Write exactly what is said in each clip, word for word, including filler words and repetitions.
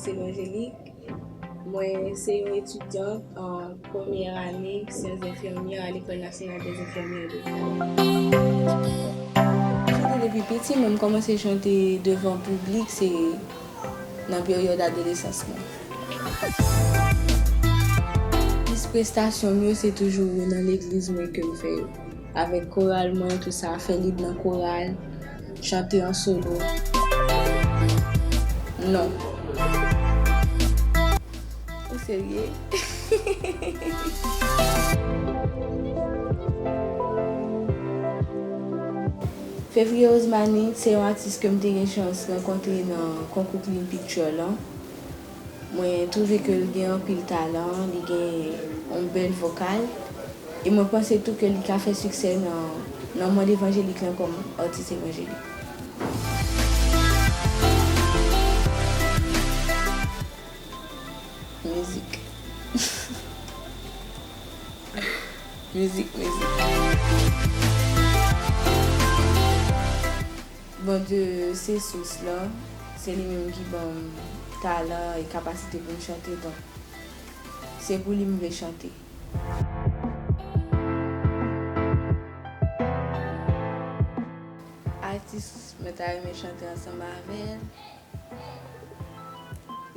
Evanjelik. Mwen se yon etidyant an premyè ane syans enfimyè a Lekòl Nasyonal dè Enfimyè de Kayè. Chante depi piti, men m kòmanse chante devan piblik, se nan peryòd adolesans mwen. Plis prestasyon m yo, se toujou nan legliz mwen ke m fè yo. Avèk koral mwen, tout sa, fè lead nan koral, chante an solo. Non. Ou serye? Fevriye Osmanie, se yon atis ke m te gen chans rankontre nan konkou Clean Picture lan. Mwen twouve ke l gen anpil talan, li gen yon bèl vokal. E mwen panse tou ke li ka fè siksè nan, nan mond evanjelik lan kòm atis evanjelik. Mizik. Mizik, mizik. Bondye se sous lan, se li menm ki ban m talan e kapasite pou m chante, donk se pou li m vle chante. Atis mwen ta renmen chante ansanm avè l,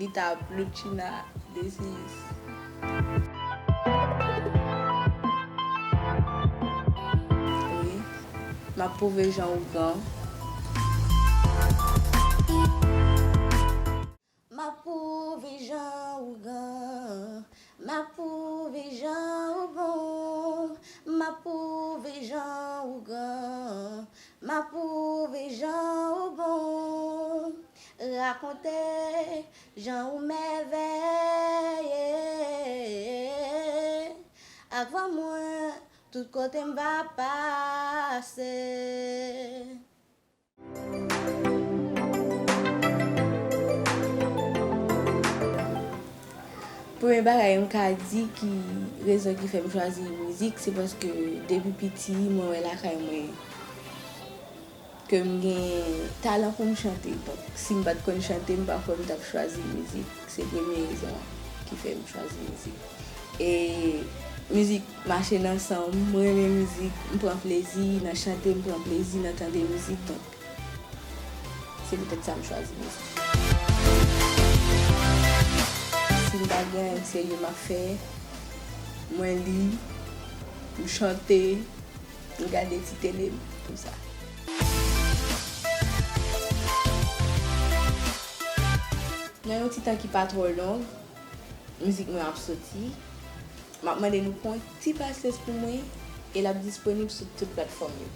li ta Lucina Desius. Wi, m ap pwouve jan ou gran. M ap pwouve jan ou gran, m ap pwouve jan ou bon, m ap pwouve jan ou gran, m ap pwouve jan ou bon. Rakonte jan ou mèvèye, ak van mwen tout kote m va pase. Premye bagay m ka di ki rezon ki fè m chwazi mizik, se paske depi piti, mwen wè lakay mwen ke m gen talan pou m chante. Donk, si m pa t konn chante, m pa kwè m t ap chwazi mizik. Se premye rezon an ki fè m chwazi mizik. E mizik mache nan san m, m renmen mizik, m pran plezi nan chante, m pran plezi nan tande mizik, donk se poutèt sa m chwazi mizik. Si m pa gen anyen serye m ap fè, mwen li, m chante, m gade ti tele m, tout sa. Nan yon ti tan ki pa twò long, mizik mwen ap soti. M ap mande nou pran yon ti pasyans pou mwen e l ap disponib sou tout platfòm yo.